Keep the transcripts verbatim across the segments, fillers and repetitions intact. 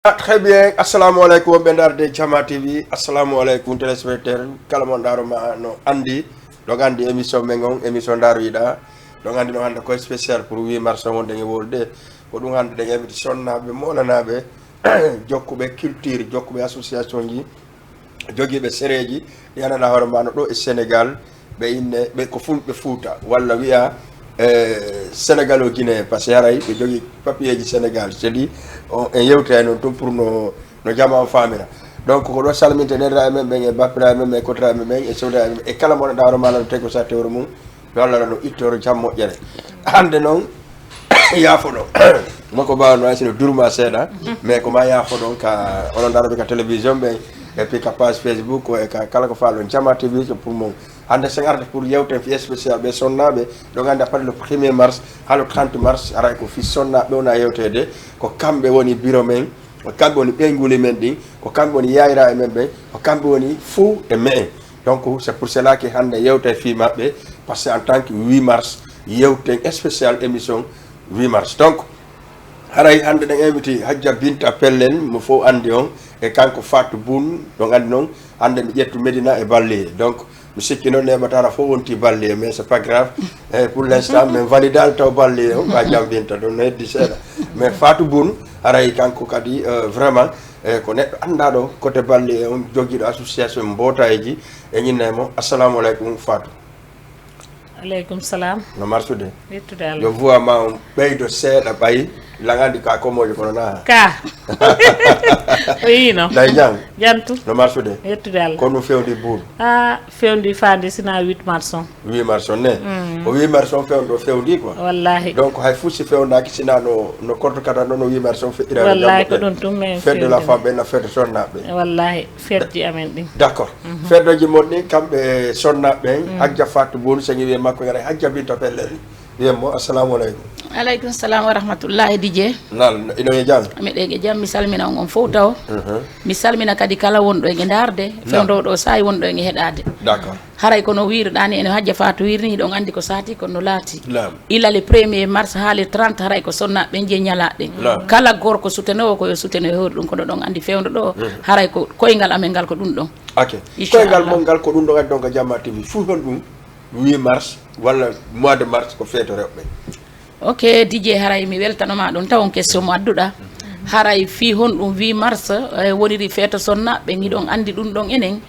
Ah, très bien. Assalamu alaikum, wonɓe ndaarde Jama T V. Assalamu alaikum, téléspectateur. Kala mo ndaaro ma no andi. Ɗon andi émission men on, émission ndaaro yiɗa. Ɗon andi no hannde ko spécial pour huit mars on wonɗen e wolde. Ko ɗum hannde ɗen invité sonnaaɓe, moolanaɓe, jokkuɓe culture, jokkuɓe association ji, jogiiɓe sereeji, ɗi anndanɗaa hoore ma no ɗo e Sénégal, ɓe inne, ɓe ko fulɓe Fuuta, walla wiya, eh, Sénégal o Guinée, parce que haray ɓe jogii papier ji Sénégal, c'est dit, on, en yewtay noon tun pour no, no jama on faamira. Donc, ko ɗo salminte nenniraaɓe men ɓen, e bappiraaɓe men ɓen, e kotiraaɓe men ɓen, e soodaaɓe men, e kala mo ɗaaro ma no teg ko sa tewro mum, yo Allah no ittoro jam moƴƴere. Hannde noon, yaafo ɗon. Makko baawa no ay sino durma seeɗa, mais ko ma yaafo ɗon ka, onon ndaroɓe ka télévision ɓen, et puis ka page Facebook, e ka kala ko faalo Jama T V, so pour mon. Hannde sen arata pour yewten fi spécial ɓe sonnaaɓe, ɗon andi à partir le premier mars, haa le trente mars, aray ko fi sonnaaɓe wona yewteede, ko kamɓe woni bureau men, ko kamɓe woni ɓeynguuli men ɗin, ko kamɓe woni yaayiraaɓe men ɓen, ko kamɓe woni fuu e me'en. Donc, c'est pour cela que hannde yewtay fii maɓɓe, parce que en tant que huit mars, yewten spécial émission huit mars. Donc, haray hannde ɗen invité Hajja Binta Pellen, mo fof anndi on, e kanko Fatou Boun, ɗon anndi noon, hannde mi ƴettu Medina e Balliye. Donc, mi sikki noon neeɓataara fof wonti Balliye, mais c'est pas grave. Eh, pour l'instant, min validal taw Balliye on, ɓa jam Binta, ɗon no heddi seeɗa. Mais Fatou Boun, haray kanko kadi, euh, vraiment, eh, ko neɗɗo anndaaɗo côté Balliye on, jogiiɗo association mbootaaji, e ñinna e mo. Assalamu aleykum, Fatou. Aleykum salam. No marsude? Yettude Allah. Yo voix ma on ɓeydo seeɗa ɓay, laŋandi ka komojo kono na. Ka. O yino. Day jam? Jantu. No marsude? Yettude Allah. Ko no fewndi Boun? Ah, fewndi faandi sina huit mars on. Huit mars on ne? Mm. Ko huit mars on fewndo fewndi quoi. Wallahi. Donc hay fuu si fewndaaki sina no, no korto kata no, no huit mars on feƴƴira. Wallahi ko ɗum tun men. Fête de la femme ɓe na fête sonnaaɓe. Wallahi. Fedji amen ɗin. D'accord. Mhm. Feddoji mon ɗin, kamɓe sonnaaɓe ɓen, mm, Hajja Fatou Boun, so en wiye makko, en aray Hajja Binta Pellel. Wiyen mo, assalamu aleykum. Aleykum salam wa rahmatullahi, D J. Nal, ino e jam? Miɗen e jam, mi salmina on, on fof taw. Mhm. Mi salmina kadi kala wonɗo e ndaarde, naam, fewndo ɗo saa'i wonɗo e heɗaade. D'accord. Haray kono wiirɗaa ni, eno Hajja Fatou wiiri ni, hiɗon anndi ko saati, kono no laati. Naam. Ila le premier mars haa le trente, haray ko sonnaaɓe ɓen jeyi ñalaaɗe ɗen. Naam. Kala gorko sutenoowo ko yo suteno e hoore ɗum, kono ɗon anndi fewndo ɗo, mhm, haray ko koyngal amen ngal ko ɗum ɗon. Ok. Inchallah. Koyngal mon ngal ko ɗum ɗon addi on ka Jama T V. Fuu honɗum huit mars walla mois de mars ko feeto rewɓe? Ok, D J, haray mi weltano ma ɗon taw on question mo adduɗaa. Haray fii honɗum huit mars, eh, woniri feeto sonnaaɓe ɓen, hiɗon anndi ɗum ɗon enen.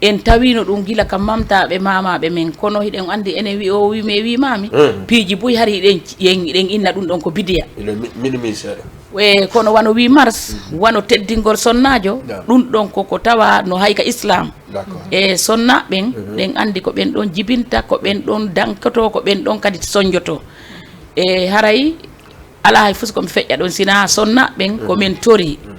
En tawiino ɗum gila ka mamtaaɓe maamaaɓe men, kono hiɗen anndi enen wi o wi me wi maami, hmm, piiji buy hari hiɗen, hiɗen, hiɗen inna ɗum ɗon ko bidiya. Ino mi-, minimiser seeɗa. E, kono wano huit mars, hmm, wano teddingol sonnaajo, naam, ɗum ɗon ko, ko tawa no hay ka Islam. D'accord. E sonnaaɓe ɓen, mhm, ɗen anndi ko ɓen ɗon jibinta, ko ɓen ɗon dankoto, ko ɓen ɗon kadi sonjoto. E haray alaa hay fus ko mi feƴƴa ɗon, sina sonnaaɓe ɓen ko, mhm, min tori. Mhm.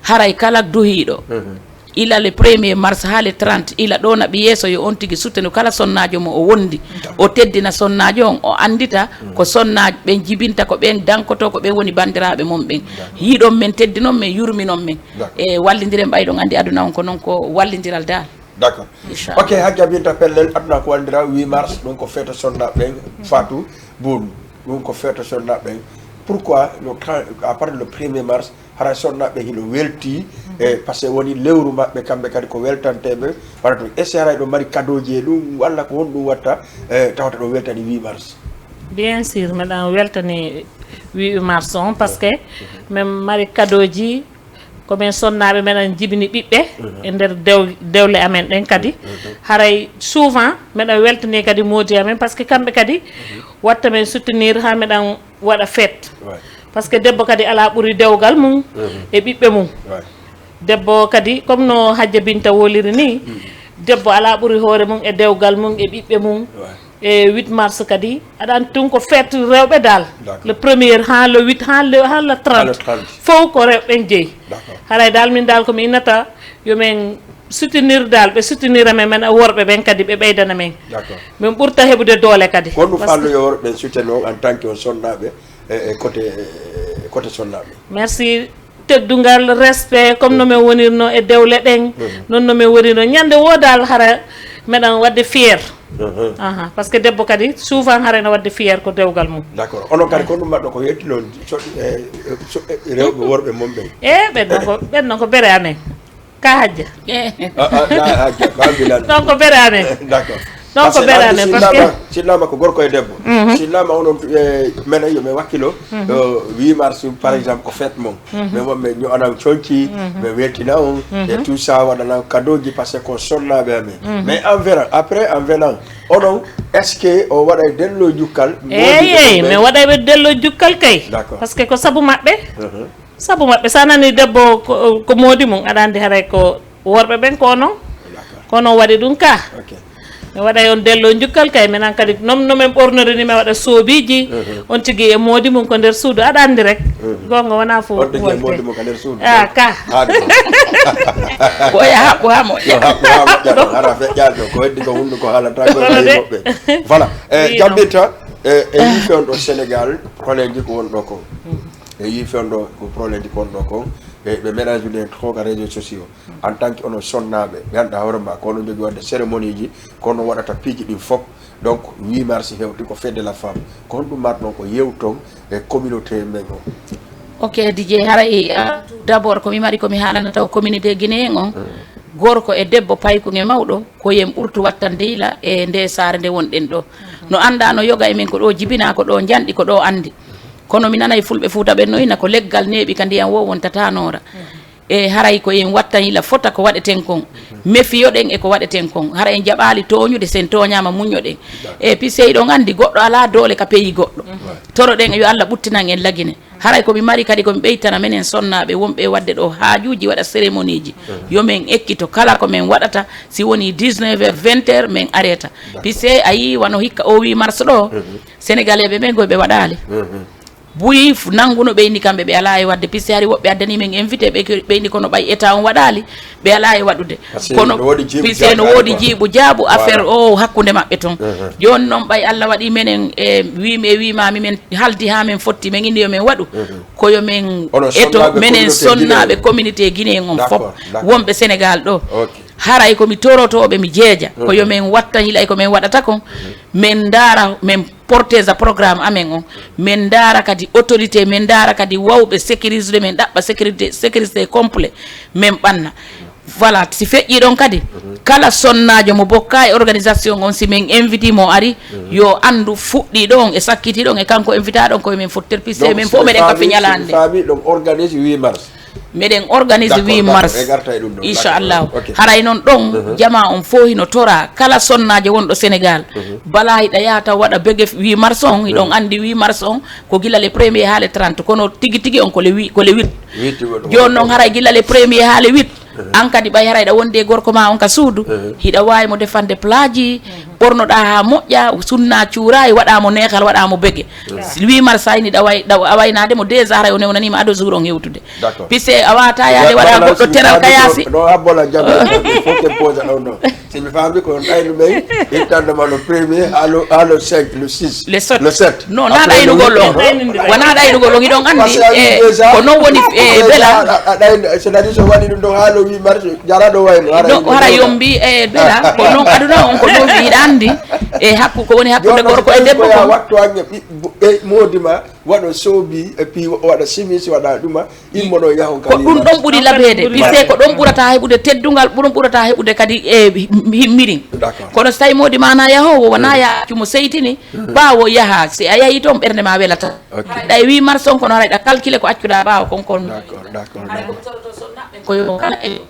Haray kala duhiiɗo, mhm, ila le premier mars haa le trente, ila ɗo naɓi yeeso, yo on tigi sutenu kala sonnaajo mo o wondi. D'accord. O teddina sonnaajo on, o anndita, mhm, ko sonnaaɓe ɓen jibinta, ko ɓen dankoto, ko ɓen woni banndiraaɓe mon ɓen. D'accord. Yiɗon men, teddinon men, yurminon men. D'accord. E wallindiren, ɓay ɗon anndi aduna on ko non ko wallindiral dal. D'accord. Inchallah. Ok, Hajja Binta Pellel, aduna ko wallindiral, huit mars, ɗum ko feeto sonnaaɓe ɓen, Fatou Boun, ɗum ko feeto sonnaaɓe ɓen. Pourquoi le trente, à partir le premier mars, hara sonnaaɓe hino welti, e, parce que woni lewru maɓɓe, kamɓe kadi ko weltanteeɓe, wala ɗum. Est-ce que hara ɗo mari cadeauji e ɗum, walla ko honɗum watta, e, tawata ɗo weltani huit mars? Bien sûr, meɗen weltani huit mars on, parce que, mhm, min mari cadeauji, ko min sonnaaɓe, meɗen jibini ɓiɓɓe, mhm, e nder dew-, dewle amen ɗen kadi. Mhm. Haray souvent meɗen weltani kadi moodi amen, parce que kamɓe kadi, mhm, watta men soutenir haa meɗen waɗa fête. Ouais. Parce que debbo kadi alaa ɓuri dewgal mum, mhm, e ɓiɓɓe mum. Ouais. Debbo kadi, comme no Hajja Binta woliri ni, mhm, debbo alaa ɓuri hoore mum e dewgal mum e ɓiɓɓe mum. Ouais. E huit mars kadi, aɗa anndi tun ko fête rewɓe dal. D'accord. Le premier haa le huit, haa le, haa le trente. Haa le trente. Fow ko rewɓe ɓen jeyi. D'accord. Haray dal min dal ko mi innata yo men soutenir dal, ɓe soutenir men, men worɓe ɓen kadi ɓe ɓeydana men. D'accord. Min ɓurta heɓude doole kadi. Ko honɗum faalɗo yo worɓe ɓen soutenu en tant que on sonnaaɓe, e, e côté, e, côté sonnaaɓe? Merci. Teddungal, respect, comme no min wonirno e dewle ɗen, mhm, non no min wonirno. Ñande woo dal hara Meɗen waɗde fier. Aha, parce que debbo kadi souvent haray no waɗde fier ko dewgal mum. D'accord. Onon kadi ko ɗum mbaɗɗo ko yetti noon so- e- so- e- rewɓe worɓe mum ɓen. E ɓen noon ko ɓen noon ko bere amen. Ka hajja. Ah, ah, la hajja bambilan. Donc ko bere amen. D'accord. Donc ko bere amen parce que sinnama ko gorko e debbo. Sinnama onon e menen yo men wakkilo. Wi mars par exemple ko fête mon. Mais moom mais ñu anam conci mais weetina on et tout ça waɗana kadoji parce que ko sonnaɓe amen. Mais en verant après en venant onon est ce que o waɗa e dello jukkal? Eyi eyi mais waɗa ɓe dello jukkal kay. D'accord. Parce que ko sabu maɓɓe. Sabu maɓɓe sa nani debbo ko moodi mum aɗa andi haray ko worɓe ɓen ko onon. Ko onon waɗi ɗum ka. Mi waɗa on dello jukkal kay minen kadi non no men ɓornori ni mi waɗa soobiji. On tigi e moodi mum ko nder suudu aɗa andi rek. Gonga wona fof. On tigi e moodi mum ko nder suudu a ka. Ko ya haɓɓu ha moƴƴa. Haɓɓu ha moƴƴa ɗon hara feƴƴa ɗo ko heddi ko hunduko haalata ko moɓɓe. Voilà. Jambinta e yi fewndo sénégal koleji ko wonɗo ko e yi fewndo ko proleji ko wonɗo ko ɓe ménage ude en ko ka réseau sociaux. En tant que onon sonnaɓe ɓe ganduɗa hoore ma ko onon jogui wadde cérémonie ji ko onon waɗata piiji ɗin foof. Donc huit mars hewti ko fête de la femme ko honɗum marɗon ko yewton e communauté men o? Ok, dj haray d' abord komi mari komi haalana taw communauté guinéen on. Gorko e debbo paykuge mawɗo ko yen ɓurtu wattande yila e nde saare nde wonɗen ɗo. No annda no yoga e men ko ɗo jibina ko ɗo njanɗi ko ɗo anndi. Kono mi nanay fulɓe fuuta ɓen no ina ko leggal neeɓi ka ndiyam wo wontata noora. E haray ko en wattan yila fota ko waɗeten kon. Mefiyoɗen e ko waɗeten kon hara en jaɓaali tooñude sen tooñaama muññoɗen. E pise hiɗon anndi goɗɗo alaa doole ka peyi goɗɗo. Toroɗen yo allah ɓuttinan en lagine. Haray ko mi mari kadi ko mi ɓeytana menen sonnaaɓe wonɓe e waɗde ɗo haajuuji waɗa cérémonieji. Yo men ekkito kala ko men waɗata si wonii dix-neuf heures vingt heures men areta. Pise a yii wano hikka o wii mars ɗo. Sénégaleeɓe ɓen koy ɓe waɗaali. Buyi nannguno ɓe inni kamɓe ɓe alaa e waɗde pise hari woɓɓe addanii men invité ɓe ɓe inni kono ɓay état on waɗaali. Ɓe alaa e waɗude kono pise no woodi jiiɓu jaabu affaire o hakkunde maɓɓe toon. Jooni noon ɓay allah waɗi menen e wiimi e wiimaami men haldi haa men fotti men inni yo men waɗu. Ko yo men eto menen sonnaaɓe communauté guinéen on fof wonɓe sénégal ɗo. Haray ko mi torotooɓe mi jeeja ko yo men watta hilay ko men waɗata kon. Men ndaara men porteza programme amen on. Men ndaara kadi autorité men ndaara kadi wawɓe sécurisde men ɗaɓɓa sécurité sécurité complet. Men ɓanna. Voilà si feƴƴi ɗon kadi kala sonnaajo mo bokka e organisation on si men inviti mo ari yo anndu fuɗɗiiɗo on e sakkitiiɗo on e kanko invitaaɗo on koye men fottir pise men fof meɗen ka fiñalaande. Meɗen organise huit mars. Inchallahu haray noon ɗon jama on fof hino tora kala sonnaajo wonɗo sénégal. Bala hiɗa yaha taw waɗa bege huit mars on hiɗon anndi huit mars on ko gila le premier haa le trente kono tigi tigi on ko le huit ko le huit. Jooni noon haray gila le premier haa le huit. An kadi ɓay haray ɗa wondi e gorko ma on ka suudu hiɗa waawi mo defande plaji. Ɓornoɗa haa moƴƴa sunna cuurayi waɗa mo neexal waɗa mo bege. Huit mars hay ni ɗa way ɗa a waynaade mo déjà haray o newnanima ado jour on hewtude. Pise a wata yaade waɗa goɗɗo teral ka yaasi. No habbola jam fof ke posa ɗon ɗon. Si mi faami ko ɗaynu men ittande ma le premier haa le haa le cinq le six le sept. Non na ɗaynugol on wona ɗaynugol on hiɗon anndi e ko non woni e bela. C'est à dire so waɗi ɗum ɗon haa le huit mars jara ɗo wayno hara yombi e bela ko non aduna on ko non hiɗa anndi. E hakku ko woni hakkunde gorko e debbo ko wattu ange ɓiɓɓe moodi ma waɗo soobi et puis waɗa simis waɗa ɗuma. Immoɗo yahon ko ɗum ɗon ɓuri labeede pise ko ɗon ɓurata heɓude teddungal ɗum ɓurata heɓude kadi e mirin. Kono so tawi moodi ma na yahowo wona ya accu mo seytini ɓaawo yaha si a yahi toon ɓernde ma welata. Ɗa e wi marson kono haray ɗa calcule ko accuɗa ɓaawo kon kon. Ko yo kala e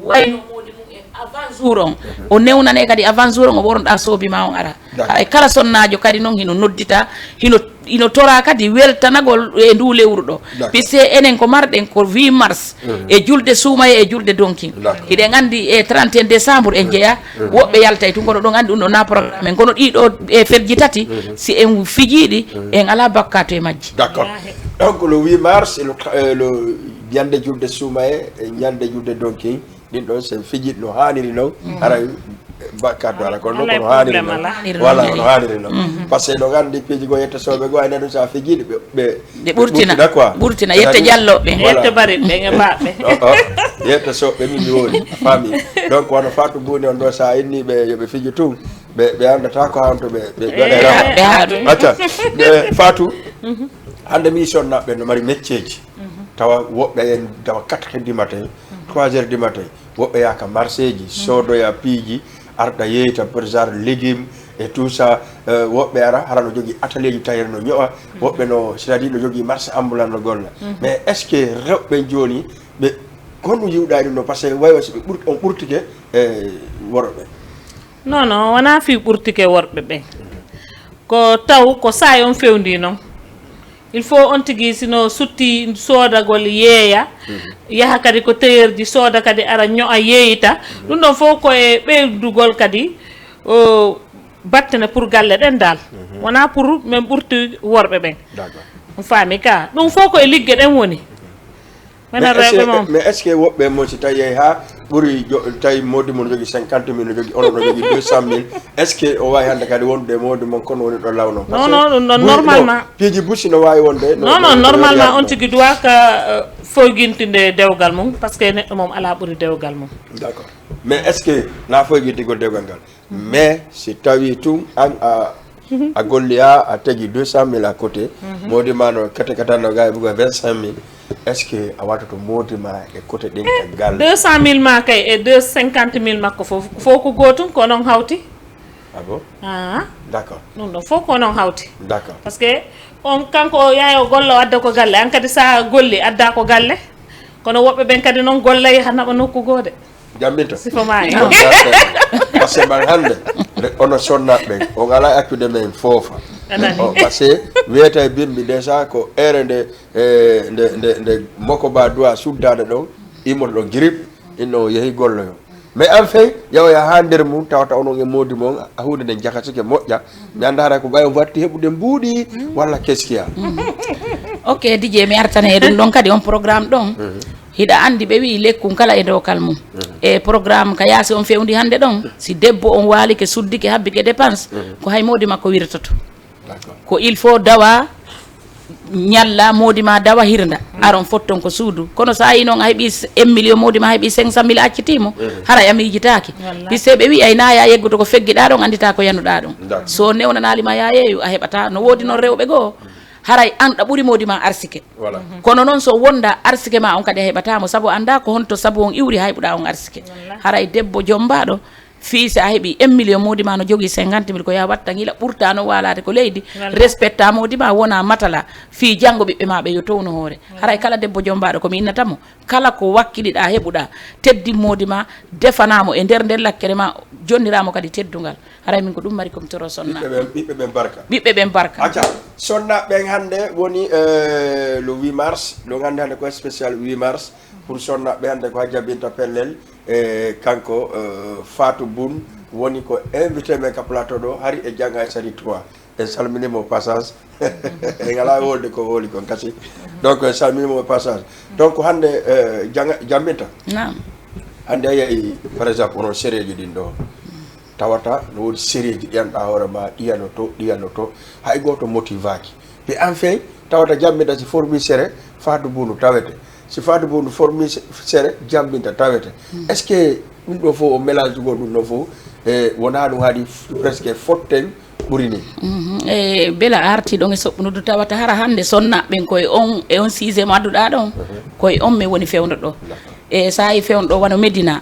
wayno moodi mum en avant jour on o newnane kadi avant jour on o ɓornoɗa soobi ma on ara. Haray kala sonnaajo kadi noon hino noddita hino ino tora kadi weltanagol e ndu lewru ɗo. Puisque enen ko marɗen ko huit mars e julde suumaye e julde donkin. Hiɗen anndi e trente et un décembre en jeeya woɓɓe yaltay tun kono ɗon anndi ɗum ɗo na programme en kono ɗiɗo e ferji tati si en fijiɗi en ala bakkato e majji. D'accord. Donc le huit mars le, le ñande julde suumaye e ñande julde donkin. Ɗin ɗon sen fijiɗ no haaniri non haray Ba kaddu ala kono ɗum kono haaniri noon. Wala kono haaniri noon. Par ce que ɗo nganndi piiji goo yetta sooɓe goo ayna ɗum so a fijiiɗi ɓe ɓe ɓe ɓurtina quoi. Ɓurtina yetta jallooɓe ɓe. Yetta bari ɓe e baɓɓe. Yetta sooɓe min mi woori a faami. Donc wano Fatou Buni on ɗo so a inni ɓe yoɓe fiji tun ɓe ɓe anndata ko hanto ɓe ɓe ɓe haatu. Acca. Fatou hannde mi sonna ɓe no mari mecceeji tawa woɓɓe en tawa quatre heures du matin trois heures du matin woɓɓe yaaka marché ji soodoya piiji arɗa yeeyta genre légume et tout ça. Woɓɓe ara hara no jogii atelier ji tailleur no ño'a woɓɓe no c'est à dire no jogii marché ambulant no golla. Mais est ce que rewɓe jooni ɓe honɗum yiwɗa e ɗum ɗo par ce que way way so ɓe ɓurti on ɓurtike e worɓe ɓe? Non non wona fii ɓurtike worɓe ɓen ko taw ko sa'i on fewndi non. Il faut on tigi sino sutti soodagol yeeya yaha kadi ko tailleur ji sooda kadi ara ño'a yeeyita. Ɗum ɗon fof ko e ɓeydugol kadi o battane pour galle ɗen dal. Wona pour min ɓurti worɓe ɓen. On faami ka ɗum fof ko e ligge ɗen woni. Minen rewɓe mon. Mais est ce que woɓɓe mon si tawi yehi ha ɓuri tawi modi mon jogui cinquante mille no jogui onon no jogui deux cent mille? Est ce que o wawi hande kadi wondude e modi mon kono woni ɗo law non? Non non ɗum ɗon normalement. Piiji busi no wawi wonde non non normalement on tigui doit ka foygintinde dewgal mum par ce que neɗɗo mum ala ɓuuri dewgal mum. D' accord. Mais est ce que na foygintigol dewgal ngal? Mais si tawi tun an a a golli a a tegi deux cent mille à côté, modi ma no kete kata no gay buga vingt cinq mille. Est ce que a watoto modi ma e côté ɗin e galle? Deux cent mille ma kay e deux cinquante mille makko fof fof ko gotum ko non hawti. Ah bon? Ah. D' accord. Ɗum ɗon fof ko non hawti. D' accord. Par ce que on kanko o yahay o golla o adda ko galle an kadi sa golli adda ko galle. Kono woɓɓe ɓen kadi non golla yaha naɓa nokku goo de. Jambinta. Sifo ma e. Parce que man hannde ono sonna ɓen on ala accude men foofa. Parce que wiyata e bimbi déjà ko ere nde nde nde nde moko ba duwa suddade ɗon immoto ɗo grippe inno o yehi golloyo. Mais enfin yawoya ha nder mum tawata onon e modi mon a hunde nden jakasike moƴƴa. Mi annda hara ko ɓay on watti heɓude mbuuɗi walla keskiya. Ok dj mi artane e ɗum ɗon kadi on programme ɗon hiɗa anndi ɓe wi'i lekkun kala e dookal mum. E programme ka yaasi on fewndi hannde ɗon si debbo on waalike suddike habbike dépense ko hay moodi makko wirtoto. Ko il faut dawa ñalla moodi ma dawa hirnda aron fotton ko suudu kono so a yi noon a heɓi un million moodi ma a heɓi cinq cent mille accitimo haray a miijitaaki. Puisque ɓe wi'ay na ya yeggoto ko feggiɗa ɗon anndita ko yanuɗa ɗon. So newnanaali ma ya yeeyu a heɓata no woodi noon rewɓe goo haray an ɗa ɓuri moodi ma arsike. Kono noon so wonda arsike ma on kadi a heɓata mo sabu annda ko honto sabu on iwri hayɓuɗa on arsike. Haray debbo jombaaɗo fii si a heɓi un million moodi ma no jogii cinquante mille ko ya watta gila ɓurta no waalade ko leydi. Respecta moodi ma wona matala fii janngo ɓiɓɓe ma ɓe yo towno hoore. Haray kala debbo jombaaɗo ko mi innata mo kala ko wakkiliɗa heɓuɗa teddin moodi ma defana mo e nder nder lakkere ma jonnira mo kadi teddungal. Haray min ko ɗum mari komi toro sonna. Ɓiɓɓe ɓen ɓiɓɓe ɓen barka. Ɓiɓɓe ɓen barka. Acca sonna ɓen hannde woni le huit mars ɗon hannde hannde ko spécial huit mars pour sonna ɓe hannde ko ha jabinta pellel e kanko Fatou Boun woni ko invité men ka plateau ɗo hari e jannga e sari trois. En salminimo au passage. En ala wolde ko woli kon kasi. Donc en salminimo au passage. Donc hannde jambinta. Naam. Hannde a yehi par exemple onon sereji ɗin ɗo tawata no wodi sereji ɗiyanɗa hoore ma ɗiyano to ɗiyano to hay goto motivaki. Mais enfin tawata jambinta si formi sere Fatou Boun tawete. Si Fatou Boun formi sere jambinta tawete. Est ce que ɗum ɗo fof o mélange gol ɗum ɗo fof e wona ɗum haɗi presque fotten ɓuri ni. E bela arti ɗon e soɓɓunudu tawata hara hannde sonna ɓen koye on e on sixiéme adduɗa ɗon koye on min woni fewndo ɗo. E saayi fewndo ɗo wano médina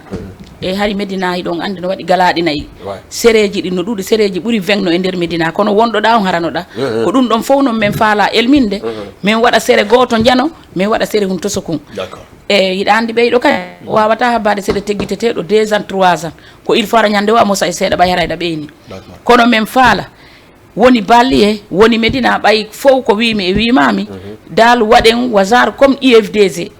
e hari médina hiɗon anndi no waɗi galaɗi nayi. Sereji ɗin no ɗuuɗi sereji ɓuri vingt no e nder médina kono wonɗoɗa on haranoɗa. Ko ɗum ɗon fof non min faala elminde min waɗa sere gooto njano min waɗa sere hun toso kun. E hiɗa anndi ɓeyɗo kay o wawata habbade seeɗa teggiteteɗo deux ans trois ans ko il faut ara ñande o a mosa e seeɗa ɓay haray ɗa ɓeyni. Kono min faala woni balliye woni médina ɓay fof ko wimi e wimami dal waɗen wasar comme ufdg.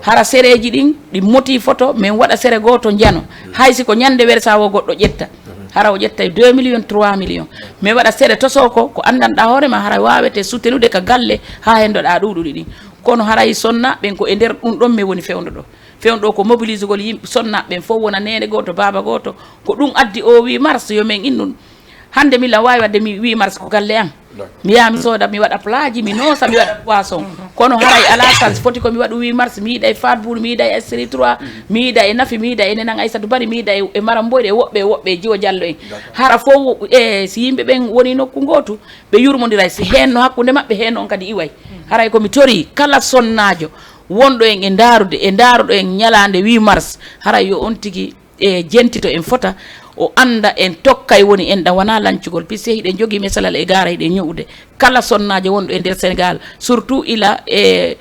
Hara sereji ɗin ɗi moti photo min waɗa sere goto jano hay si ko ñande wersa o goɗɗo ƴetta hara o ƴetta e deux millions trois millions min waɗa sere toso ko ko andanɗa hoorema hara wawete soutenude ka galle ha hendoɗa ɗuɗuɗi ɗin. Kono haray sonna ɓen ko e nder ɗum ɗon min woni fewndo ɗo. Fewndo ko mobilisugol yimɓe sonnaaɓe ɓen fof wona neene gooto, baaba gooto. Ko ɗum addi o huit mars, yo men innu ɗum. Hannde min lan waawi waɗde mi huit mars ko galle am. Mi yaha mi sooda, mi waɗa plaaji, mi noosa, mi waɗa poisson. Kono haray alaa sens, foti ko mi waɗu huit mars, mi yiida e Fatboul, mi yiida e S R trois, mi yiida e Nafi, mi yiida e Nenan Aissatou Barry, mi yiida e, e Maram Boyde, e woɓɓe, e woɓɓe, e Jiwo Diallo en. Hara fof, e si yimɓe ɓen woni nokku ngootu, ɓe yurmondiray, si heen no hakkunde maɓɓe, heen on kadi iway. Haray ko mi torii kala sonnaajo wonɗo en e ndaarude, e ndaaroɗo en ñalaande huit mars, haray yo on tigi e jentito en fota, o annda en tokkay woni en ɗan, wonaa lancugol. Puisque hiɗen jogii mesalal e gaara, hiɗen ño'ude. Kala sonnaajo wonɗo e nder Sénégal, surtout ila e,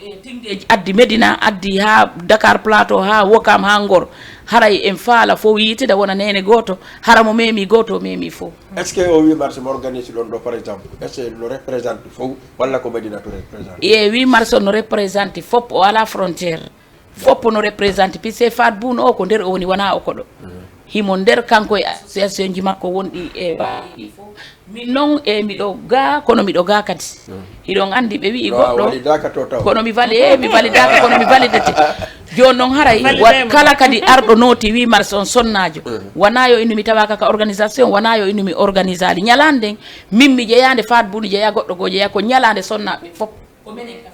e Tingeej addi Médina, addi haa Dakar Plateau, haa Ouakam, haa Ngor. Haray en faala fof yiitida wona neene gooto, hara mo memi gooto, o memi fof. Est-ce que o huit mars mo organise ɗon ɗo, par exemple, est-ce que no représente fof, walla ko Médina to représente? E huit mars on no représente fof, o alaa frontière. Fof no représente, puisque Fatboul o ko nder o woni, wonaa o koɗo. Himo nder kanko e association ji makko wonɗi e waawi ɗi fof. Min noon, e miɗo ga, kono miɗo ga kadi. Hiɗon anndi ɓe wi'i goɗɗo, kono mi vali-, e mi validaka, kono mi validete. Jooni noon haray, kala kadi arɗo nooti huit mars on sonnaajo. Wonaa yo innu mi tawaaka ka organisation, wonaa yo innu mi organisaali. Ñalaande nden, min mi jeyaande, Fatboul jeyaa, goɗɗo goo jeyaa, ko ñalaande sonnaaɓe fof. Ko menen kam.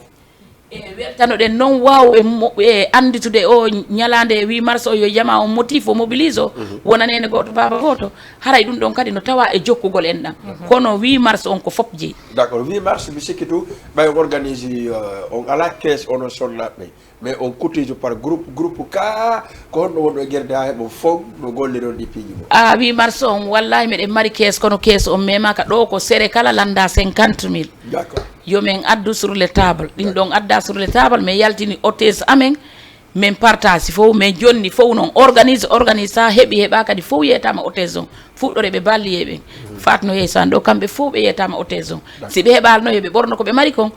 E weltanoɗen noon waawɓe mo-, e annditude o ñalaande huit mars o, yo jama on motif o mobilise o, wona neene gooto, baaba gooto. Haray ɗum ɗon kadi no tawa e jokkugol en ɗan. Kono huit mars on ko fof jeyi. D'accord, huit mars mi sikki tu ɓay on organise, euh, on alaa kees onon sonnaaɓe ɓe. Mais on cotisé par groupe, groupe ka, ko honno wonno e guerre haa heɓa fof no golliron ɗi piiji mum? Ah, huit mars on, wallahi meɗen mari kees, kono kees on memaka ɗo ko sere kala lannda cinquante mille. D'accord. Yo men addu sur le table. Ɗin ɗon adda sur le table, men yaltini hôtesse amen, men partage fof, men jonni fof non organise, organise sa heɓi heɓa kadi fof yeytama hôtesse on. Fuɗɗore ɓe balliye ɓen. Fatno yeeso an ɗo, kamɓe fof ɓe yeytama hôtesse on. Si ɓe heɓaali no yo ɓe ɓorno ko ɓe mari kon,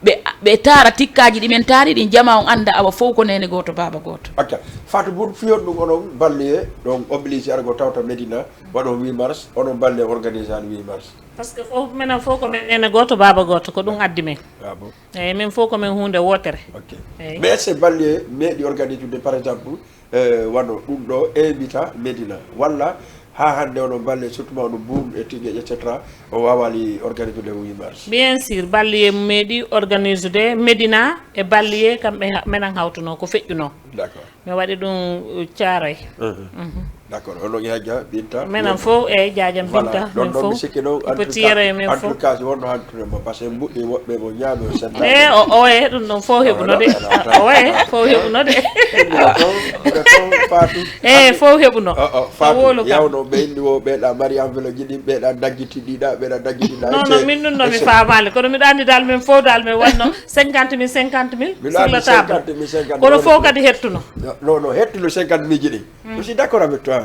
ɓe, ɓe taara tikkaaji ɗi men taari ɗin, jama on annda awa fof ko neene gooto, baaba gooto. Acca. Fatou Boun, fii honɗum onon balliye ɗon obligé argo tawta Médina, waɗon huit mars, onon balliye organisé an huit mars? Parce que fof, menen fof ko men neene gooto, baaba gooto, ko ɗum addi men. Ah bon? Eyi, men fof ko men huunde wootere. Ok. Eyi. Mais est-ce que balliye meeɗi organisé de, par exemple, eh, wano ɗum ɗo invita Médina, walla haa hannde onon balliye, surtout ma onon Boun e Tingeej, et cetera, o waawaali organisé de huit mars? Bien sûr, balliye meeɗi organisé de Médina e balliye kamɓe ha-, menen hawtuno ko feƴƴuno. D'accord. Mi waɗi ɗum, uh, Caaroy. Mhm. D'accord. Hono Yaaja Binta? Menen fof, eyi, Jaaja Binta, ɗon men ɗon mi fof. Sikki noon, en tout cas, en tout cas, si wonno hantude mo, parce que mbuɗɗi woɓɓe mo ñaami o sedda. E, o, o, e, ɗum ɗon fof heɓuno de. O, e, fof heɓuno de. Ɗum ɗo toon, ɗum ɗo toon, Fatou. E, fof heɓuno. O, o, Fatou, wolo kam. Yawno ɓe inni wo, ɓeeɗa mari enveloppe ji ɗin, ɓeeɗa daggiti ɗiɗa, ɓeeɗa daggiti ɗiɗa. Non, non, min ɗum ɗo mi faamaali. Kono miɗo anndi dal men fof dal men wanno cinquante mille, cinquante mille sur la table. Cinquante mille, cinquante mille. Kono fof kadi hettuno. Non, non, hettuno cinquante mille ji ɗin. Je suis d'accord avec toi.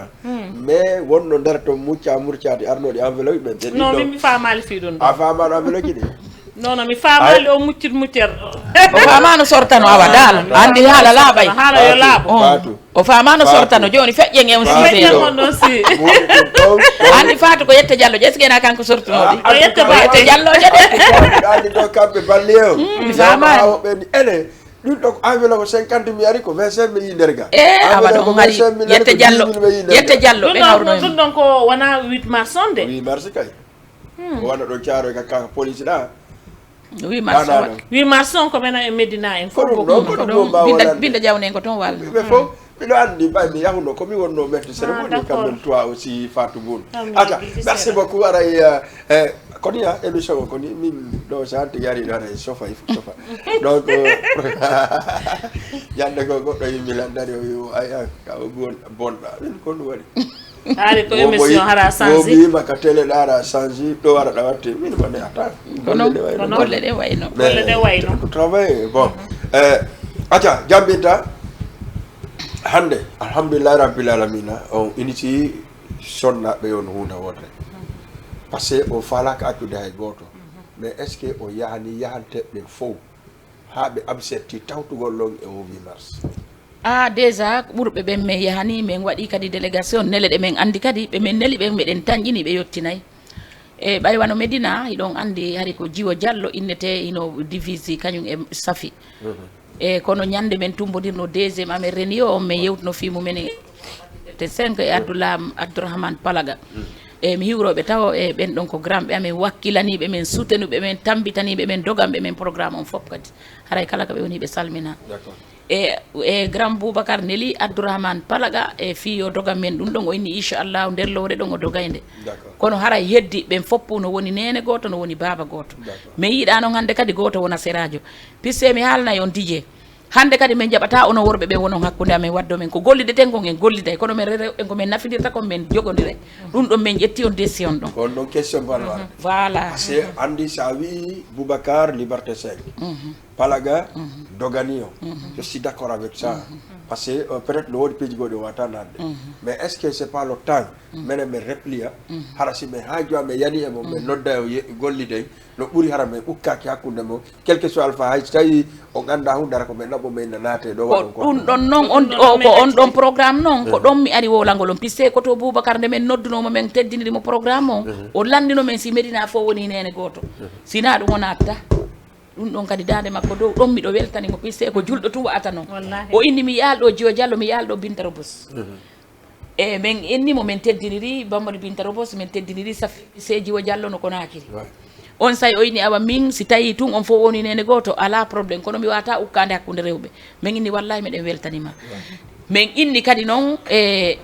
Mais wonno nder to mucca murcaade arnooɗi enveloppe ɓe, ɓe non, ɗiɗo. Min mi faamaali fii ɗum ɗo. A faamaano enveloppe ji ɗin? Non, non, mi faamaali o muccit muccere ɗo. O faamaano sortano awa daal. Anndi haala laaɓay. Haala yo laaɓo. Fatou. O faamaano sortano, jooni feƴƴen e on. Feƴƴen on ɗon si. Anndi Fatou ko Yette Diallo, ƴeskena kanko sortuno ɗi. O Yette Baate. Yette Diallo je de. Anndi ɗo kamɓe balliye o. Mi faamaani. Ɓe ni, ene, ɗum ɗo ko enveloppe cinquante mille ari ko vingt-cinq mille yi nder ga. E, awa ɗon hari Yette Diallo, Yette Diallo ɓe hawruno. Ɗum ɗon ko wona huit mars on de. Huit mars kay. Ko wona ɗo Caaroy ka, ka police ɗa. Huit mars. Huit mars on ko menen e Médina en fof. Ko ɗum ɗo, ko ɗum ɗo. Binta, Binta Jawne en ko toon walno. Ɓe fof, miɗo anndi, ɓay mi yahuno, ko mi wonno maître cérémonie, quand même, toi aussi, Fatou Boun. Acca, merci beaucoup, aray, eh, eh, koni ya, émission o koni, min ɗo, so hanti yari ɗo, aray, sofa, il faut sofa. Donc, euh, ñande ko goɗɗo yimmi landari, o wi, o, ay, ay, ka o bon-, bonɗa. Min ko ɗum waɗi. Haali ko émission hara change. Wiyima ka télé ɗa hara change, ɗo wara ɗa watte. Min ma ne ata. Kono golle ɗe wayno. Golle ɗe wayno. Ko travail, bon. Eh, acca, jambinta. Hannde, alhamdulillahi rabbil alamina, on initi sonnaaɓe on huunde wootere. Parce que o faalaaka accude hay gooto. Mais est-ce que o yahani yahanteeɓe ɓen fof haa ɓe abserti tawtugol on e o huit mars? Ah, déjà, ɓurɓe ɓen men yahani, men waɗi kadi délégation, nele ɗe men anndi kadi, ɓe men neli ɓen, meɗen tanƴini, ɓe yottinay. E ɓay wano Médina, hiɗon anndi hari ko Jiwo Diallo innete, hino divisi kañum e Safi. Mhm. E kono ñande men tumbodirno deuxième amen réunion on, men yewtuno fii mum enen te cinq e Abdoulaye Abdourahmane Palaga. E mi hiwroɓe taw e ɓen ɗon ko grand ɓe amen, wakkilaniɓe men, soutenuɓe men, tambitaniɓe men, doganɓe men programme on fof kadi. Haray kala ko ɓe woni ɓe salmina. E e grand Boubacar Neli Abdourahmane Palaga e fii yo dogan men ɗum ɗon, o inni inchallahu nder lowre ɗon o dogay nde. Kono haray heddi ɓen fof no woni neene gooto, no woni baaba gooto. Mais yiɗa noon hannde kadi gooto wona seraajo. Puisque mi haalnay on Didier, hannde kadi min njaɓataa onon worɓe ɓen wonon hakkunde amen, waddo men ko gollideten kon en golliday, kono men rewɓe ko men nafidirta kon men jogondiray. Ɗum ɗon min ƴetti on décision ɗon. Ko on ɗon question mbaɗa waɗde. Voilà. Parce que anndi so a wii Boubacar Liberté cinq, Palaga dogani o. Je suis d'accord avec ça. Parce que euh, peut-être no woodi piiji goɗɗi o wata naatde. Mais est-ce que c'est pas le temps minen min repliya, hara si min haaju amen yani e mo min nodda o ye- golliden, no ɓuri hara min ukkaki hakkunde mo, quel que soit alpha, hay so tawi on annda hunde, hara ko min ɗaɓɓo min na naate ɗo ko waɗon ko ɗum ɗon noon on o ko on ɗon programme noon ko ɗon mi ari wowlangol on, puisque ko to Boubacar nde min noddunoo mo min teddiniri mo programme on, o lanndino min si Medina fof woni neene gooto. Sinaa ɗum o naatta. Ɗum ɗon kadi daande makko dow ɗon miɗo weltani mo, puisque ko julɗo tun wa'ata noon. O inni mi yaal ɗo Jiyo Jallo, mi yaal ɗo Binta Robos. E min inni mo min teddiniri Bammadou Binta Robos, min teddiniri Safi Seeji wo Jallo no Konaakiri. On say o inni awa min si tawi tun on fof woni neene gooto, alaa problème, kono mi wata ukkaande hakkunde rewɓe. Min inni wallahi miɗen weltani ma. Min inni kadi noon e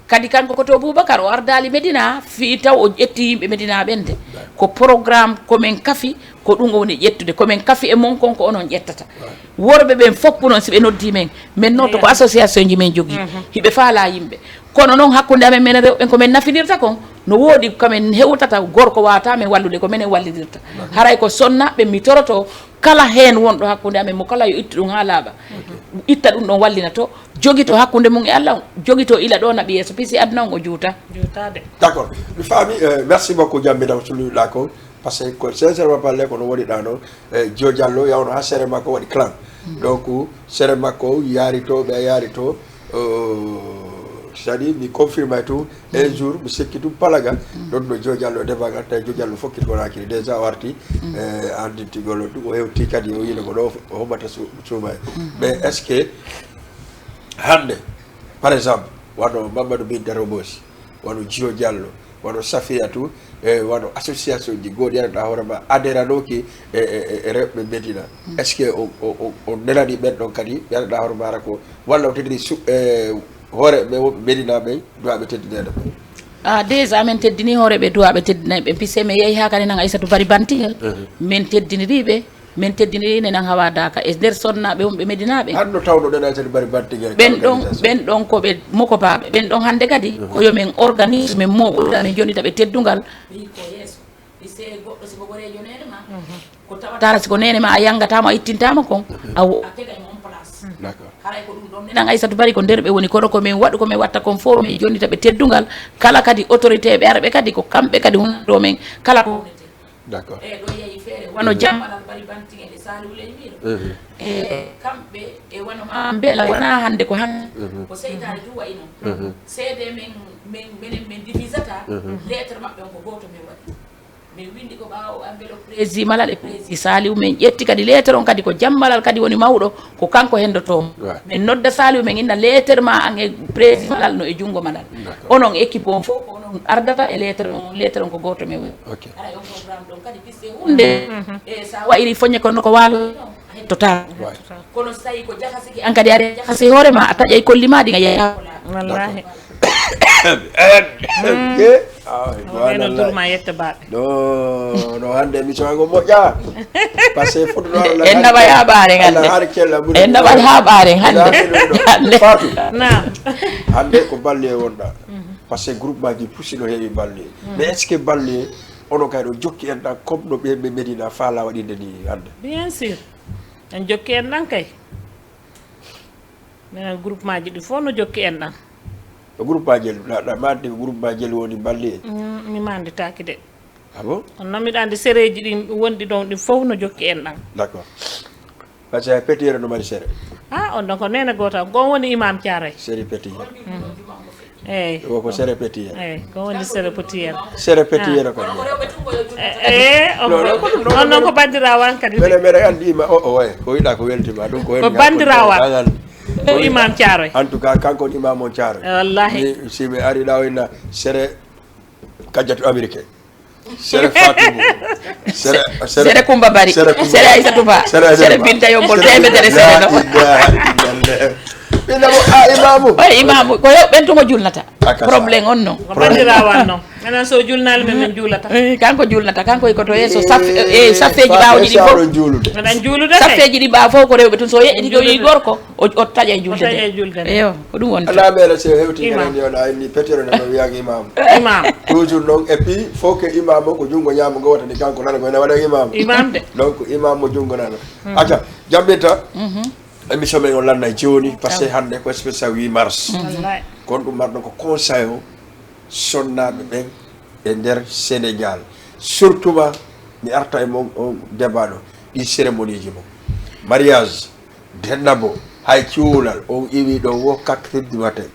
kadi kanko ko to Boubacar o ardaali Medina fii taw o ƴetti yimɓe Medina ɓen de. Ko programme ko min kafi, ko ɗum o woni ƴettude, ko min kafi e mon kon ko onon ƴettata. Worɓe ɓen fof noon si ɓe noddi min, min noto ko association ji min jogii, hiɓe faala yimɓe. Kono noon hakkunde amen minen rewɓe ko min nafidirta kon, no woodi ko min hewtata, gorko wata min wallude, ko minen wallidirta. Haray ko sonnaaɓe mi toroto kala heen wonɗo hakkunde amen mo kala yo ittu ɗum haa laaɓa. Itta ɗum ɗon wallina to, jogito hakkunde mum e Allah, jogito ila ɗo naɓi yeeso, puisque aduna on o juuta. Juutaade. D'accord, mi faami. Euh, merci beaucoup, Jammi, dama suluɗa ko, parce que ko sincèrement parler ko no woni ɗa no, euh, Jiyo Jallo yawno ha sere makko waɗi clan. Donc sere makko yaari to, ɓe yaari to, euh, c'est-à-dire mi confirme tout un jour, mi sikki tum Palaga. Ɗon no Jiyo Jallo defagal tawi Jiyo Jallo fokkiti Konaakiri, déjà o arti. Euh, andintigol ɗum o hewti kadi o yino ko ɗo o hoɓata suuma e. Mais est-ce que hannde par exemple wano Mamadou Binta Robosi, wano Jiyo Jallo, wano Safiyatu, e wano association ji goɗɗi yanaɗa hoore ma adhéranooki e e- e rewɓe Medina? Est-ce que o o- o- o nelani ɓen ɗon kadi yanaɗa hoore ma ara ko walla o teddini su e hoore ɓe wonɓe Medina ɓen duwaɓe teddineede ɓen? Ah, déjà min teddini hoore ɓe duwaɓe teddinay ɓen, puisque mi yehi ha kadi nan Aissata Bari Bantigal. Min teddiniri ɓe, min teddiniri ne nan Hawa Daka e nder sonnaaɓe wonɓe Medina ɓen. Hanno tawno ɗen Aissata Bari Bantigal ɓen ɗon ɓen ɗon ko ɓe moko baaɓe ɓen ɗon hannde kadi ko yo min organise min moɓoɗa min jonnita ɓe teddungal. Ko yeeso. Ise goɗɗo siko goreejo neene ma ko tawata si ko neene ma a yangatama a ittintama kon a wo a tegay mo on place. Haray ko ɗum ɗon nenan Aissata Bari ko nder ɓe woni kono ko min waɗu ko min watta kon fof min jonnita ɓe teddungal. Kala kadi autorité ɓe ara ɓe kadi ko kamɓe kadi hunanɗo min kala ko. D'accord. E ɗo yehi feere wano jammalal Bari Bantiŋe e Saliou Ley Miro. E kamɓe e wano ma mbela wona hannde ko han ko seytaane du wayi noon. Seede men men menen min divisata lettre maɓɓe on ko gooto min waɗi. Min winndi ko ɓaawo enveloppe prési Malal e prési Saliou, min ƴetti kadi lettre on kadi ko Jam Malal kadi woni mawɗo, ko kanko henndotoo. Min nodda Saliou min inna lettre ma an e prési Malal no e junngo Malal. Onon équipe on fof ko onon ardata e lettre on, lettre on ko gooto min woni. Haray on programme ɗon kadi piste hunde e sa wa'iri foñe kono ko waalo a hettotaa. Kono so tawi ko jahasike an kadi ari jahasi hoore ma a taƴay kolli ma ɗi a yeeya. Wallahi. Ɓeɗe no turma yetta baɓe. No no hannde émission ngo moƴƴa. Parce que foto no en naɓa haɓare hannde. En naɓa haɓare hannde. Hannde. Fatou. Naam. Hannde ko balle e wonɗa. Parce que groupe maji pusi no heewi balle. Mais est-ce que balle ono kay ɗo jokki en ɗan comme no ɓe ɓe Medina faala waɗinde ni hannde? Bien sûr. En jokki en ɗan kay. Minen groupement ji ɗi fof no jokki en ɗan. Ko groupement jelu ɗa ɗa mandi ko groupement jelu woni balli en? Mm, mi manditaki de. Ah bon? Kono noon miɗa andi sereji ɗin wonɗi ɗon ɗin fof no jokki en ɗan. D'accord. Parce que petire no mari sere. Ah on ɗon ko nene goto on ko on woni imam caray. Seri petire. Eyi. Woko sere petiyere. Eyi, ko woni sere petiyere. Sere petiyere ko. E on noon ko bandirawo an kadi. Mene mene andi ma o o way ko wiɗa ko weltima ɗum ko. Ko bandirawo an. Ko imam Thiaroye. En tout cas kanko on imam on Thiaroye. Wallahi. Si mi ari ɗa o inna sere kajjatu américain. Sere Fatou Mbow. Sere sere Sere Kumba Bari. Sere Aissatou Ba. Sere Binta Yombol temedere sere no. Ɓinna mo a imamu. Oy imamu ko yo ɓen tumo julnata. Problème on non. Ko bandirawo an non. Enen so julnali men min juulata. Eh, kanko julnata kanko e koto yeeso saf e saffeji ɓawo ɗiɗi fof. Juulude. Meɗen juulude kay. Saffeji ɗi ɓawa fof ko rewɓe tun so yeɗɗi ɗo yi gorko. O taƴa e julde de. Eyo ko ɗum wonta. Ala ɓeele se hewti enen yo na inni petere no ɗo wiyaki imam. Imam. Toujours noon et puis faut que imam o ko junngo ñaamo ngo wata ni kanko nana ko ene waɗa imam. Imam de. Donc imam mo junngo nana. Acca jaɓɓinta. Émission men o lanna e jooni parce que hannde ko spécial huit mars. Wallahi. Kon ɗum marɗo ko conseil o sonnaaɓe ɓen e nder Sénégal. Surtout ma mi arta e mon on débat ɗo ɗi cérémonie ji mon mariage. Denna bo hay cuulal on iwi ɗo wo quatre heures du matin.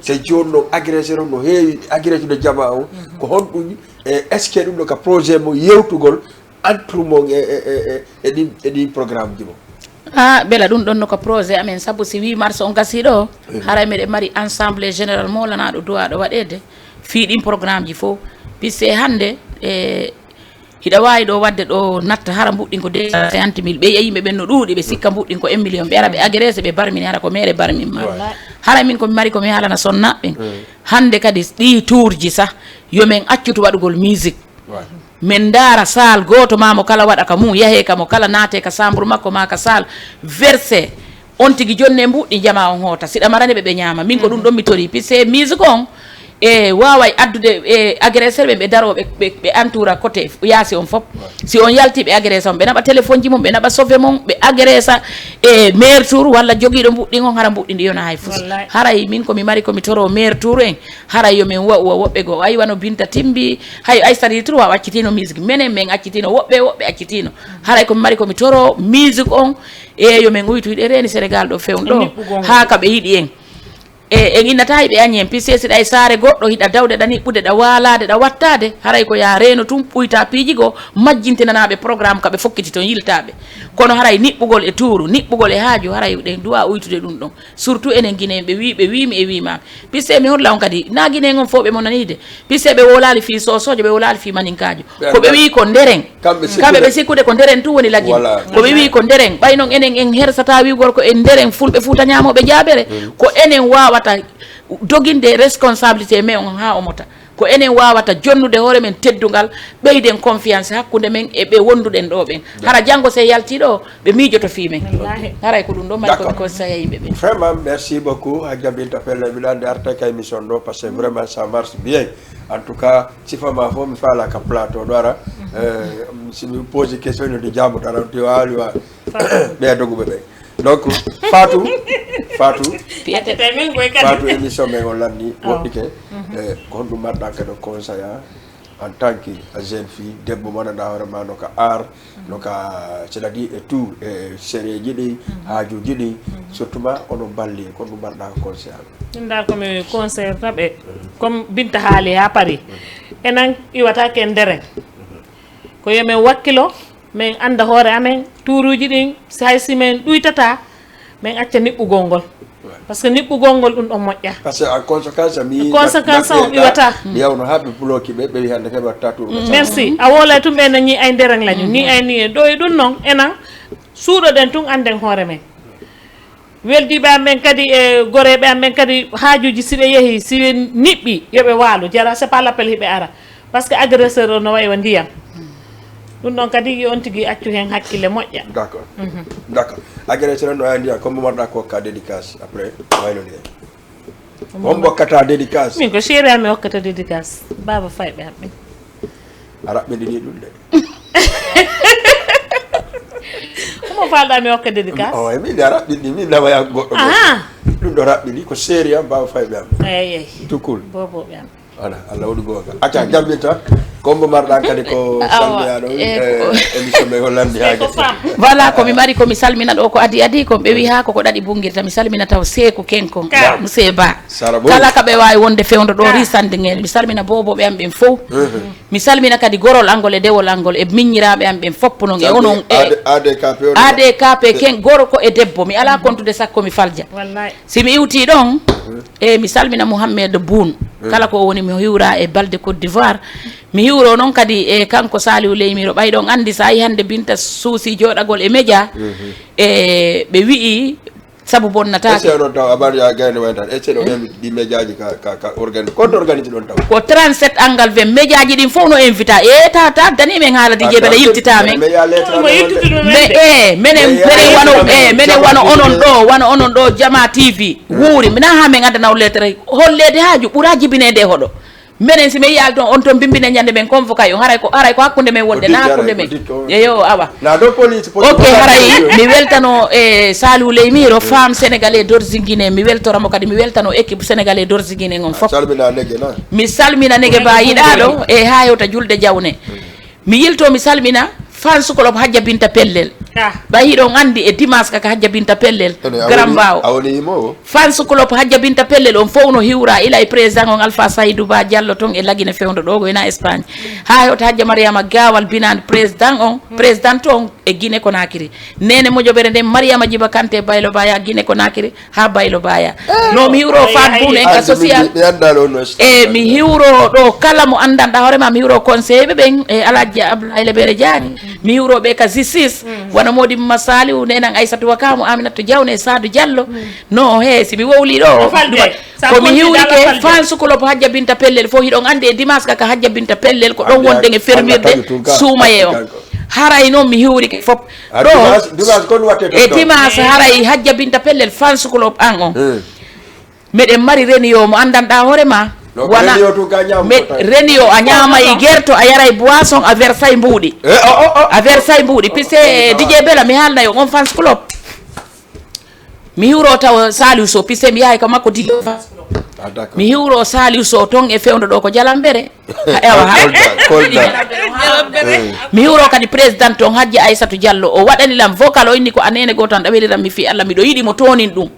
So jooni noon agresseur on no heewi agressude jama on. Ko honɗum e est ce que ɗum ɗo ka projet mo yewtugol entre mon e e e e ɗin e ɗin programme ji mo? Ah bela ɗum ɗon no ko projet amen sabu si huit mars on gasi ɗo haray meɗen mari ensemble général molanaɗo duwaɗo waɗede fii ɗin programme ji fof. Puisque hannde e hiɗa waawi ɗo waɗde ɗo natta hara mbuɗɗin ko deux cent cinquante mille ɓe yiya yimɓe ɓen no ɗuuɗi ɓe sikka mbuɗɗin ko un million ɓe ara ɓe agressé ɓe barmini hara ko mere barmin ma. Haray min komi mari komi haalana sonnaɓe ɓen hannde kadi ɗi tourji sah yo men accutu waɗugol musique. Men ndaara saal gooto ma mo kala waɗa ka mum yahee ka mo kala naatee ka chambre makko ma ka saal versé. On tigi jonne mbuɗɗi jama on hoota siɗa marani ɓe ɓe ñaama min ko ɗum ɗon mi tori pise musique on e waaway addude e agresseur ɓe ɓe daroo ɓe ɓe entoura côté yaasi on fof. Si on yalti ɓe agressa on ɓe naɓa téléphone ji mum ɓe naɓa sove mum ɓe agressa e maire tour walla jogiiɗo mbuɗɗi on hara mbuɗɗi ndi yona hay fus. Haray min komi mari komi toro maire tour en haray yo min wa'u wa woɓɓe goo ay wano binta timbi hay ay sari tour wawa accitino musique menen min accitino woɓɓe woɓɓe accitino. Haray komi mari komi toro musique on e yo min uytu hiɗe reeni sénégal ɗo fewn ɗo haa ka ɓe yiɗi en. E en innata hiɓe añi en pise siɗa e saare goɗɗo hiɗa dawde ɗa niɓɓude ɗa waalaade ɗa wattaade haray ko yaa reeno tun ɓuyta piiji goo majjintinanaaɓe programme ka ɓe fokkiti ton yiltaaɓe. Kono haray niɓɓugol e tuuru niɓɓugol e haaju haray ɗen duwa uytude ɗum ɗon. Surtout enen guinéen ɓe wi ɓe wimi e wimami pise mi holla on kadi na guinéen on fof ɓe mo naniide. Pise ɓe wolaali fii soosoojo ɓe wolaali fii maninkaajo. Ko ɓe wii ko nderen kamɓe ɓe sikkude ko nderen tun woni lagin. Ko ɓe wii ko nderen ɓay non enen en hersata wiigol ko en nderen fulɓe fuuta ñaamooɓe jaabere. Ko enen waawata doginde responsabilité men on haa o mota. Ko enen waawata jonnude hoore men teddungal ɓeyden confiance hakkunde men e ɓe wonduɗen ɗo ɓen. Hara janngo se yalti ɗo ɓe miijoto fii men. Haray ko ɗum ɗo mari komi conseil yimɓe ɓen. Vraiment merci beaucoup ha jabinta pelle miɗo andi arta ka émission ɗo parce que vraiment ça marche bien. En tout cas sifa ma fof mi faala ka plateau ɗo ara. Si mi posi question ino de jamoto ara ti waali wa ɓeya doguɓe ɓe. Donc fatou fatou fatou émission men o lanni woɗɗike. Ko honɗum marɗa kadi conseil a en tant que jeune fille debbo mo gandanɗa hoore ma no ka art no ka c'est à dire e tout e sereji ɗi haajuji ɗi. Surtout ma ono balli ko ɗum mbaɗɗa ko conseil aɓe. Min dal komi conseil taɓe comme binta haali ha paari enen iwata ke nderen. Ko yo min wakkilo min anda hoore amen tuuruji ɗin hay si min ɗuytata min acca niɓɓugol ngol. Parce que niɓɓugol ngol ɗum ɗon moƴƴa. Parce que en conséquence mi conséquence on iwata mi yawno ha ɓe bloki ɓe ɓe wi hande kadi watta tour merci a wolay tum ɓe no ñi ay ndereng lañu ñi ay ni e ɗo e ɗum noon enan suuɗoɗen tun anden hoore men. Weldiiɓe am ɓen kadi e goreeɓe am ɓen kadi haajuuji si ɓe yehi si ɓe niɓɓi yo ɓe waalo jara c'est pas l'appel hiɓe ara. Parce que agresseur o no wayi wa ndiyam. Ɗum ɗon kadi yo on tigi accu heen hakkille moƴƴa. D'accord. D'accord. Agresseur o no wayi ndiyam comme marɗa ko ka dédicace après waylo ndiyam. Hombo kata dédicace. Min ko chéri am mi hokkata dédicace baba fayɓe am ɓen. A raɓɓiɗini ɗum de. Omo falɗa mi hokka dédicace o e min de a raɓɓiɗini min nawaya goɗɗo goɗɗo. Ɗum ɗo raɓɓiɗi ko séri am mbawa fayɓe am. Eyyi. Tukul. Boboɓe am. Voilà, Allah waɗi gonga. Acca jambinta. Kombo marɗan kadi ko salmiya ɗon, eh, émission men o lanndi haa gese. Voilà, ko mi mari ko mi salmina ɗo ko adi adi ko ɓe wi haa koko ɗaɗi bungirta, mi salmina taw seeku kenko. Monsieur Ba, kala ka ɓe waawi wonde fewndo ɗo risande ngel, mi salmina boboɓe am ɓen fow. Mi salmina kadi gorol angol e dewol angol e miññiraaɓe am ɓen fof non e onon e ADKP ken gorko e debbo, mi alaa kontude sakko mi falja. Si mi iwtii ɗon, e mi salmina Mouhamed Boun, kala ko woni mi hiwra e balde Côte d'Ivoire. Mi hiwro noon kadi e kanko Saliou Leymiro, ɓay ɗon anndi so a yi hannde Binta suusi jooɗagol e média, e ɓe wi'i sabu bonnataake. Ecce onon taw abar ya gayno waytan ecce ɗo invite ɗi médiaji ka ka ka organi konto organiti ɗon taw. Ko trente-sept angal vingt médiaji ɗin fof no invita e ta ta dani men haala di jebele yiltita men. Me e menen menen wano e menen wano onon ɗo wano onon ɗo Jama T V wuuri mina ha men addana o lettre holleede haaju ɓura jibinede hoɗo. Menen si men yaali toon on toon bimbine ñande men convoqué on haray ko haray ko hakkunde men wonde na hakkunde men. Eyo awa. Ok, haray mi weltano e Saliou Leymiro femme sénégalais d'origine guinéen, mi weltoramo kadi mi weltano équipe sénégalais d'origine guinéen on fof. Mi salmina nege ba yiɗaɗo e ha hewta julde jawne. Mi yilto mi salmina fans club Hajja Binta Pellel. Ɓay hiɗon anndi e dimanche kaka Hajja Binta Pellel Grand Bawo. Fans club Hajja Binta Pellel on fof no hiwra ila e président on Alpha Saydou Ba Diallo ton e Lagine fewndo ɗo ko ena Espagne. Ha hewta Hajja Mariama Gawal binande président on, président on e Guinée Conakry. Nene mojobere nden Mariama Djiba Kanté Baylo Baya Guinée Conakry ha Baylo Baya. No mi hiwro Fat Boun en ka social. E mi hiwro ɗo kala mo anndanɗa hoore ma mi hiwro conseillé ɓe ɓen e Alhaji Abdoulaye Lebere Diani. Mi hiwro ɓe ka justice. Wano Modi Mama Saliou nenan Aissatou Wakamu Aminata Diawne Sadou Diallo. No he si mi wowli ɗo. Ko mi hiwrike fans club Hajja Binta Pellel fof hiɗon anndi e dimanche kaka Hajja Binta Pellel ko ɗon wonde e fermirde suumaye on. Haray noon mi hiwrike fof. Ɗo e dimanche haray Hajja Binta Pellel fans club an on. Meɗen mari reniyo mo anndanɗa hoore ma. Wona reniyo a ñaamay gerto a yaray boisson a versay mbuuɗi. A versay mbuuɗi pise Didier Bela mi haalnayo on fans club. Mi hiwro taw Saliou Sow pise mi yahay ka makko Didier. Mi hiwro Saliou Sow ton e fewndo ɗo ko Jalambere. Ewa ha mi hiwro kadi président on Hajji Aissatou Diallo o waɗani lam vocal o inni ko a nene goto an ɗa weliram mi fi Allah miɗo yiɗi mo tonin ɗum.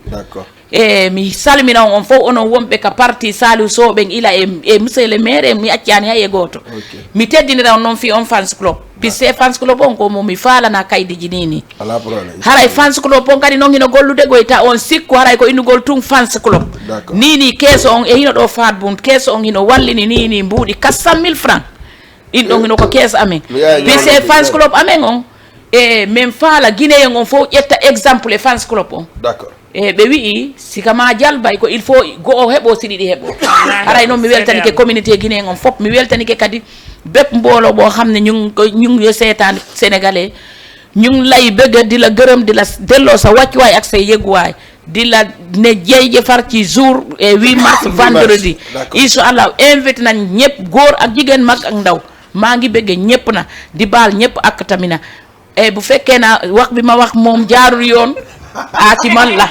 E mi salmina on on fof onon wonɓe ka parti Saliou Sow ɓen ila e e monsieur le maire mi accani hay e goto. Mi teddinira on noon fi on fans club. Pise fans club on ko mo mi faalana kaydiji ni ni. Haray fans club on kadi noon hino gollude goyta on sikku haray ko innugol tun fans club. Ni ni keeso on e hino ɗo Fat Boun keeso on hino wallini ni ni mbuuɗi quatre cent mille francs. Ɗin ɗon hino ko keeso amen. Pise fans club amen on e min faala Guinéen on fof ƴetta exemple e fans club on. E ɓe wi'i sika ma jalbay ko il faut go'o heɓo si ɗiɗi heɓo. Haray noon mi weltanike communauté Guinéen on fof mi weltanike kadi bépp mbooloo boo xam ne ñu ngi koy ñu ngi seetaan sénégalais ñu ngi lay bëgg di la gërëm di la delloo sa wàccuwaay ak say yëguwaay di la ne jeyje far ci jour e huit mars vendredi. Inchallah invite nañ ñëpp góor ak jigéen mag ak ndaw. Maa ngi bëgg ñëpp na di baal ñëpp ak tamina. E bu fekkee na wax bi ma wax moom jaarul yoon a ci man la.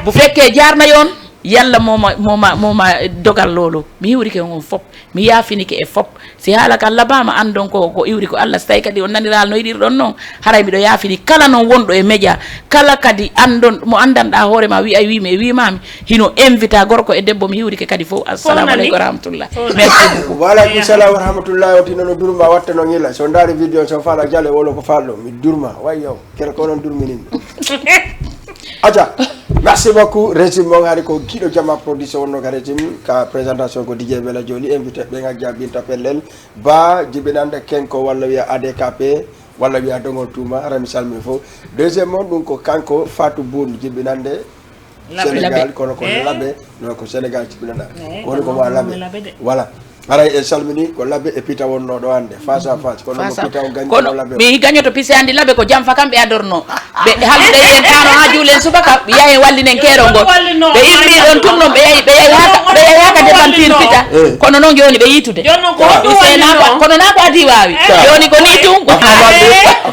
Bu fekkee jaar na yoon yalla moo ma moo ma moo ma dogal loolu. Mi hiwrike on fof mi yaafinike e fof. Si haala kan labaama anndon ko ko iwri ko Allah si tawi kadi on naniral no yiɗirɗon noon. Haray miɗo yaafini kala noon wonɗo e média kala kadi anndon mo anndanɗa hoore ma wi'ay wiimi e wiimaami. Hino invita gorko e debbo mi hiwrike kadi fof assalamu aleykum wa rahmatullah. Merci beaucoup. Wa aleykum salam wa rahmatullah o tino no durma watta no ngila so ndaari vidéo so faala jale wolo ko faalɗo mi durma way yow kere ko onon durminin. Aja. Merci beaucoup régime mon hari ko giɗo jama production wonno ka régime ka présentation ko Didier Bela Joli invité ɓe ngajja binta pellel ba jibinande kenko walla wiya ADKP walla wiya dogol tuuma rami salmi fof. Deuxième mon ɗum ko kanko Fatou Boun jibinande Sénégal kono ko labe no ko Sénégal jibinana ko woni ko wa labe. Voilà. Haray en salmini ko labbe e pita wonno ɗo hannde face à face kono mo pita o gañi kono labbe. Mi gañoto pise andi labbe ko jam fa kamɓe adorno ɓe hallude yen kano ha juulen subaka yahen wallinen keero ngol. Ɓe immi ɗon tum non ɓe yahi ɓe yahi haka ɓe yahi haka defantir pita. Kono noon joni ɓe yitude. Pise na ko kono na ko adi wawi joni ko ni tum.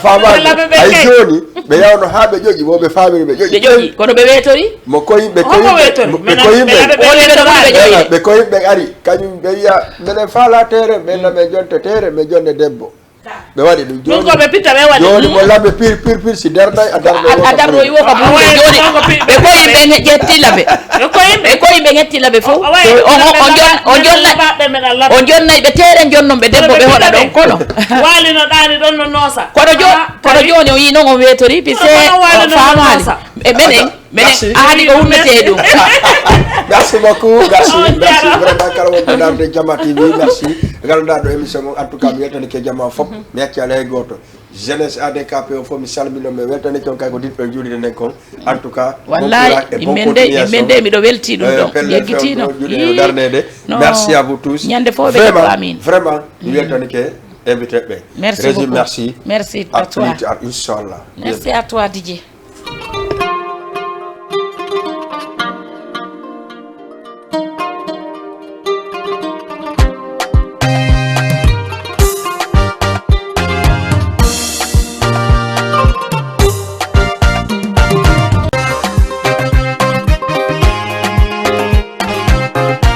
Faamaali. Walla ɓe ɓe Ay kay. Jooni, ɓe yawno haa ɓe ƴoƴi, mo ɓe faami ɓe ɓe ƴoƴi. Ɓe ƴoƴi, kono ɓe weetori. Mo koyi, ɓe Homo koyi, weetori? ɓe Minen koyi ɓe ɓe. yaɓe Woni ɓe ɗo woni ɓe ƴoƴi. Ɓe koyi ɓe ari, kañum ɓe wiya, minen faala teere, ɓe na ɓe jonta teere, ɓe jonde debbo. Ɓe waɗi ɗum Ɗum ko ɓe pitta ɓe waɗi. Jooni mo lamɓe pir, pir, pir, si darnay, a darno A darno iwo ka buuɗe. Jooni ɓe koyi ɓe ŋe- ƴettilla ɓe. Ɓe koyi Ɓe koyi ɓe ŋettilla ɓe fof. O wayi On on- on jon- on jonnay ɓe meɗa laɓa. On jonnay ɓe teere, jonnon ɓe debbo ɓe hoɗa ɗon kono. Waalino ɗaani ɗon no noosa. Kono jo- kono jooni o yii noon on weetori, puisque Kono wano o waalino faamaali. noosa. E menen, menen Merci. a haɗi ko hummete ɗum. Merci beaucoup, merci, On merci jarama. Vraiment, kala wonɓe darde Jama T V, merci. Ngalɗaa ɗo émission on, en tout cas, mi weltanike jama fof. Mi acci alaa hay gooto. Jeunesse A D K P o fof, mi salmino, mi weltanike on kay ko diɗɗo juulirɗen kon. En tout cas, bon Wallahi, courage et bonne yimɓe nde continuation. yimɓe nde miɗo welti ɗum Euh, ɗo. Pelle Yeggitino. F M ɗo juuɗe Ii, no darnede. Ñande fof ɓe Vraiment, jaɓɓa min. Vraiment, mi weltanike invité ɓe. Merci Régis, beaucoup. Merci. Merci À à toi. plus tard, inchallah. Merci à toi, D J.